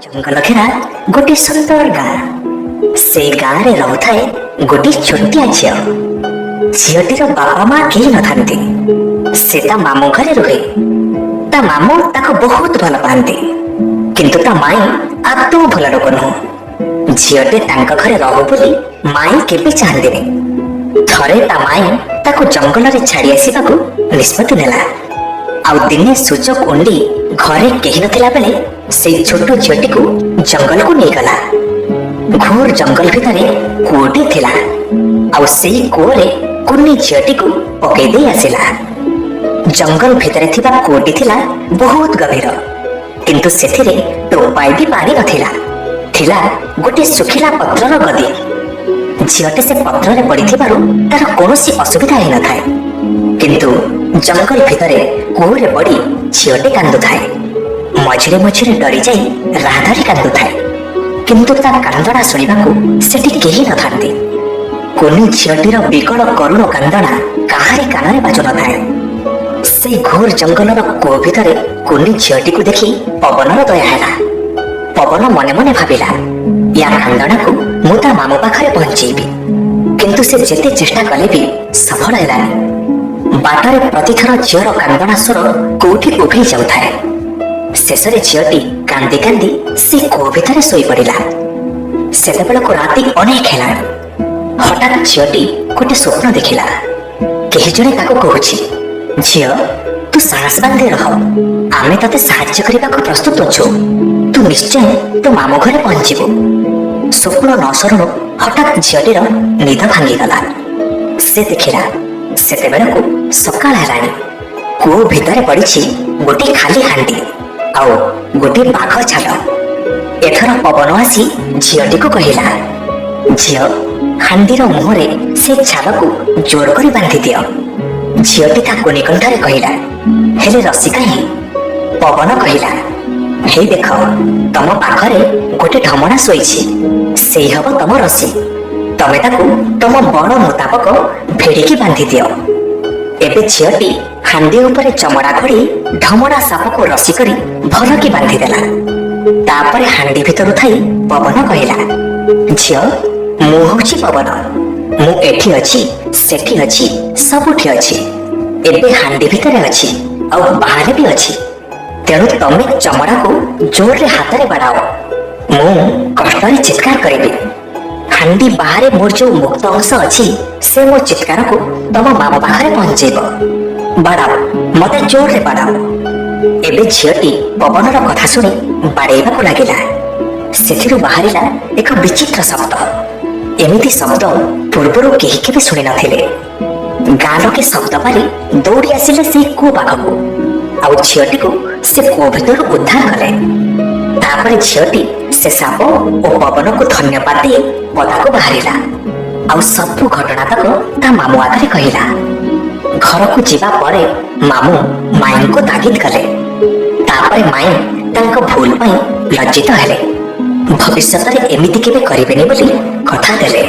ଜଙ୍ଗଲ ଘେରା ଗୋଟେ ସୁନ୍ଦର ଗାଁ। ସେଇ ଗାଁରେ ରହୁଥାଏ ଗୋଟେ ଛୋଟିଆ ଝିଅ। ଝିଅଟିର ବାପା ମା କେହି ନଥାନ୍ତି। ସେ ତା ମାମୁଁ ଘରେ ରୁହେ। ତା ମାମୁଁ ତାକୁ ବହୁତ ଭଲ ପାଆନ୍ତି, କିନ୍ତୁ ତା ମାଇଁ ଆଦୌ ଭଲ ଲୋକ ନୁହଁ। ଝିଅଟି ତାଙ୍କ ଘରେ ରହୁ ବୋଲି ମାଇଁ କେବେ ଚାହାନ୍ତିନି। ଥରେ ତା ମାଇଁ ତାକୁ ଜଙ୍ଗଲରେ ଛାଡି ଆସିବାକୁ ନିଷ୍ପତ୍ତି ନେଲା। ଆଉ ଦିନେ ସୁଯୋଗ ଉଣ୍ଡି ଘରେ କେହି ନଥିଲା ବେଳେ ସେଇ ଛୋଟ ଝିଅଟିକୁ ଜଙ୍ଗଲକୁ ନେଇଗଲା। ଘୋର ଜଙ୍ଗଲ ଭିତରେ କୂଅଟି ଥିଲା, ଆଉ ସେଇ କୂଅରେ କୁନି ଝିଅଟିକୁ ପକେଇ ଦେଇ ଆସିଲା। ଜଙ୍ଗଲ ଭିତରେ ଥିବା କୂଅଟି ଥିଲା ବହୁତ ଗଭୀର, କିନ୍ତୁ ସେଥିରେ ଟୋପାଏ ବି ପାଣି ନଥିଲା। ଥିଲା ଗୋଟେ ଶୁଖିଲା ପତ୍ରର ଗଦି। ଝିଅଟି ସେ ପତ୍ରରେ ପଡ଼ିଥିବାରୁ ତାର କୌଣସି ଅସୁବିଧା ହେଇନଥାଏ, କିନ୍ତୁ ଜଙ୍ଗଲ ଭିତରେ କୂଅରେ ପଡ଼ି ଝିଅଟି କାନ୍ଦୁଥାଏ। ମଝିରେ ମଝିରେ ଡରିଯାଇ ରାହା ଧରି କାନ୍ଦୁଥାଏ, କିନ୍ତୁ ତା କାନ୍ଦଣା ଶୁଣିବାକୁ ସେଠି କେହି ନଥାନ୍ତି। କୁନି ଝିଅଟିର ବିକଳ କରୁଣ କାନ୍ଦଣା କାହାରି କାନରେ ବାଜୁନଥାଏ। ସେଇ ଘୋର ଜଙ୍ଗଲର କୂଅ ଭିତରେ କୁନି ଝିଅଟିକୁ ଦେଖି ପବନର ଦୟା ହେଲା। ପବନ ମନେ ମନେ ଭାବିଲା, ୟା କାନ୍ଦଣାକୁ ମୁଁ ତା ମାମୁଁ ପାଖରେ ପହଞ୍ଚେଇବି। କିନ୍ତୁ ସେ ଯେତେ ଚେଷ୍ଟା କଲେ ବି ସଫଳ ହେଲାନି। ବାଟରେ ପ୍ରତିଥର ଝିଅର କାନ୍ଦଣା ସ୍ୱର କୋଉଠି ଉଭେଇ ଯାଉଥାଏ। ଶେଷରେ ଝିଅଟି କାନ୍ଦି କାନ୍ଦି ସେ କୂଅ ଭିତରେ ଶୋଇପଡ଼ିଲା। ସେତେବେଳକୁ ରାତି ଅନେକ ହେଲାଣି। ହଠାତ୍ ଝିଅଟି ଗୋଟେ ସ୍ୱପ୍ନ ଦେଖିଲା। କେହି ଜଣେ ତାକୁ କହୁଛି, ଝିଅ, ତୁ ସାହସ ବାନ୍ଧି ରହ, ଆମେ ତତେ ସାହାଯ୍ୟ କରିବାକୁ ପ୍ରସ୍ତୁତ ଅଛୁ। ତୁ ନିଶ୍ଚୟ ତୋ ମାମୁଁ ଘରେ ପହଞ୍ଚିବୁ। ସ୍ୱପ୍ନ ନ ସରୁଣୁ ହଠାତ୍ ଝିଅଟିର ନିଦ ଭାଙ୍ଗିଗଲା। ସେ ଦେଖିଲା, ସେତେବେଳକୁ ସକାଳ ହେଲାଣି। କୂଅ ଭିତରେ ପଡ଼ିଛି ଗୋଟିଏ ଖାଲି ହାଣ୍ଡି ଆଉ ଗୋଟିଏ ବାଘ ଛାଲ। ଏଥର ପବନ ଆସି ଝିଅଟିକୁ କହିଲା, ଝିଅ, ହାଣ୍ଡିର ମୁହଁରେ ସେ ଛାଲକୁ ଜୋର କରି ବାନ୍ଧି ଦିଅ। ଝିଅଟି ତା କୁନି କଣ୍ଠରେ କହିଲା, ହେଲେ ରସି କାହିଁ? ପବନ କହିଲା, ହେଇ ଦେଖ, ତମ ପାଖରେ ଗୋଟେ ଢମଣା ଶୋଇଛି, ସେଇ ହବ ତମ ରସି। ତମେ ତାକୁ ତମ ବଳ ମୁତାବକ ଭିଡ଼ିକି ବାନ୍ଧି ଦିଅ। ଏବେ ଝିଅଟି ହାଣ୍ଡି ଉପରେ ଚମଡ଼ା ଘୋଡ଼ି ଢମଣା ସାପକୁ ରସି କରି ଭଲକି ବାନ୍ଧିଦେଲା। ତାପରେ ହାଣ୍ଡି ଭିତରୁ ଥାଇ ପବନ କହିଲା, ଝିଅ, ମୁଁ ହଉଛି ପବନ। ମୁଁ ଏଠି ଅଛି, ସେଠି ଅଛି, ସବୁଠି ଅଛି। ଏବେ ହାଣ୍ଡି ଭିତରେ ଅଛି ଆଉ ବାହାରେ ବି ଅଛି। ତେଣୁ ତମେ ଚମଡ଼ାକୁ ଜୋରରେ ହାତରେ ବାଡ଼ାଅ, ମୁଁ କଷ୍ଟରେ ଚିତ୍କାର କରିବି। ହାଣ୍ଡି ବାହାରେ ମୋର ଯୋଉ ମୁକ୍ତ ଅଂଶ ଅଛି, ସେ ମୋ ଚିତ୍କାରକୁ ତମ ମାମୁଁ ପାଖରେ ପହଞ୍ଚେଇବ। ବାଡ଼ାଅ, ମତେ ଜୋରରେ ବାଡ଼ାଅ। ଏବେ ଝିଅଟି ପବନର କଥା ଶୁଣି ବାଡ଼େଇବାକୁ ଲାଗିଲା। ସେଥିରୁ ବାହାରିଲା ଏକ ବିଚିତ୍ର ଶବ୍ଦ। ଏମିତି ଶବ୍ଦ ପୂର୍ବରୁ କେହି କେବେ ଶୁଣି ନଥିଲେ। ଗାଁ ଲୋକେ ଶବ୍ଦ ପାରି ଦୌଡ଼ି ଆସିଲେ ସେଇ କୂଅ ପାଖକୁ, ଆଉ ଝିଅଟିକୁ ସେ କୂଅ ଭିତରୁ ଉଦ୍ଧାର କଲେ। ତାପରେ ଝିଅଟି ସେ ସାପ ଓ ପବନକୁ ଧନ୍ୟବାଦ ଦେଇ ପଦାକୁ ବାହାରିଲା, ଆଉ ସବୁ ଘଟଣା ତକ ତା ମାମୁଁ ଆଗରେ କହିଲା। ଘରକୁ ଯିବା ପରେ ମାମୁଁ ମାଇଁଙ୍କୁ ତାଗିଦ କଲେ। ତାପରେ ମାଇଁ ତାଙ୍କ ଭୁଲ ପାଇଁ ଲଜ୍ଜିତ ହେଲେ। ଭବିଷ୍ୟତରେ ଏମିତି କେବେ କରିବେନି ବୋଲି କଥା ଦେଲେ।